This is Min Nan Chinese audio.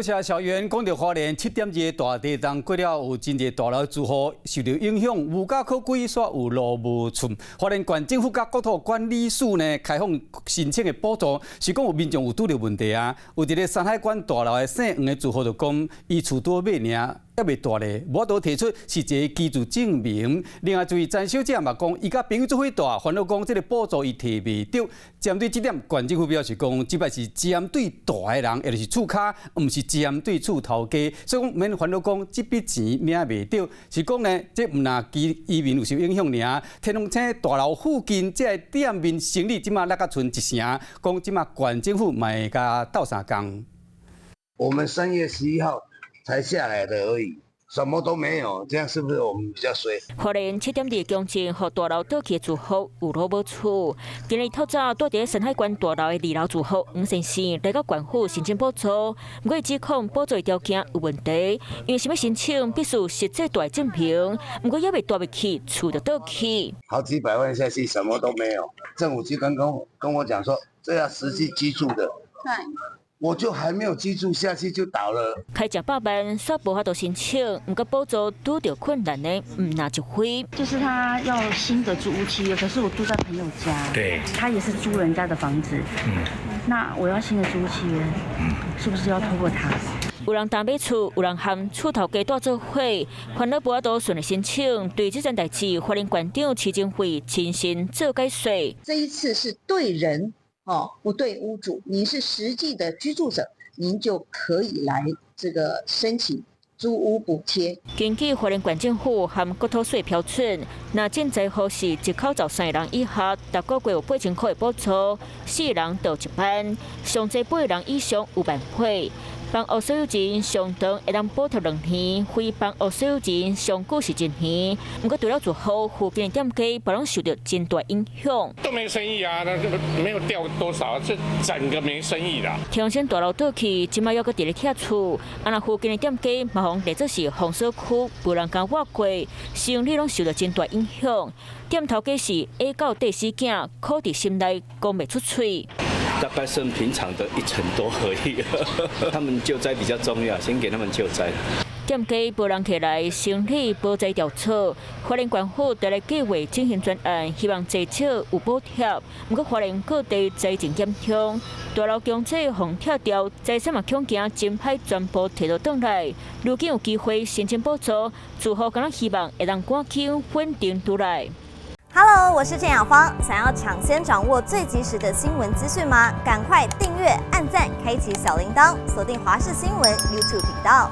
多謝小袁。講著花蓮7.2大地震過了，有真濟大樓住戶受著影響，無家可歸，煞有路無厝。花蓮縣政府佮國土管理署呢，開放申請的補助，是講有民眾有拄著問題啊。有一个山海關大樓的姓黃的住戶就講，伊厝拄買爾，猶未蹛咧，無法度提出實際居住證明。另外，就是詹小姐嘛講，伊佮朋友做伙蹛，煩惱講這个補助伊提袂著。針對這點，縣政府表示講，這擺是針對蹛的人，也就是厝跤，毋是針對厝頭家，所以講免煩惱講這筆錢領袂著。是講呢，這毋但居民有受影響爾。天龍星大樓附近這个店面生意，這馬落甲賰一成，講這馬縣政府嘛會共鬥相共。我們3月11號才下來的而已，什麼都沒有，這樣是不是我們比較衰？花蓮7.2強震，予大樓倒去的住戶有路無厝。今日透早蹛佇山海關大樓的二樓住戶黃先生來到縣府申請補助，毋過指控補助條件有問題，因為想欲申請必須實際蹛證明，毋過猶未蹛入去，厝就倒去。好幾百萬下去，什麼都沒有。政府機關跟我講說，這要實際居住的。我就還沒有居住下去就倒了。開成百萬，煞無法度申請，毋過補助拄著困難的，毋若一回。就是他要新的租屋契約，可是我住在朋友家，他也是租人家的房子，那我要新的租屋契約，是不是要透過他？有人擔買厝，有人和厝頭家蹛做伙，煩惱無法度順利申請。對這件代誌，花蓮縣長徐正惠親身做解說。這一次是對人。哦，不對屋主，您是實際的居住者，您就可以來這個申請租屋補貼。根據花蓮縣政府和國土稅標準，若賑災戶是一口十三人以下，逐個月有8000塊的補助，四人就1萬，上濟八人以上有萬塊。房屋所有人上長會當補貼2年，非房屋所有人上久是一年。毋過除了住戶，附近的店家嘛攏受著真大影響。都沒生意啊，那沒有掉多少，這整個沒生意啦。天王星大樓倒去，這馬猶閣佇咧拆厝，啊，若附近的店家嘛，予列做是封鎖區，無人敢倚過，生意攏受著真大影響。店頭家是下到綴死囝，苦佇心內講袂出喙。大概剩平常的一成多而已。他們救災比較重要，先給他們救災。店家無人客來，生意無在調錯。花蓮縣府佇咧計劃進行專案，希望濟少有補貼。毋過花蓮各地災情嚴重，大樓強制予拆掉，財產嘛恐驚真歹全部提倒轉來。如今有機會申請補助，住戶敢若希望會當趕緊穩定轉來。 Hello，我是鄭雅芳。想要搶先掌握最及時的新聞資訊嗎？趕快訂閱、按讚、開啟小鈴鐺，鎖定華視新聞 YouTube 頻道。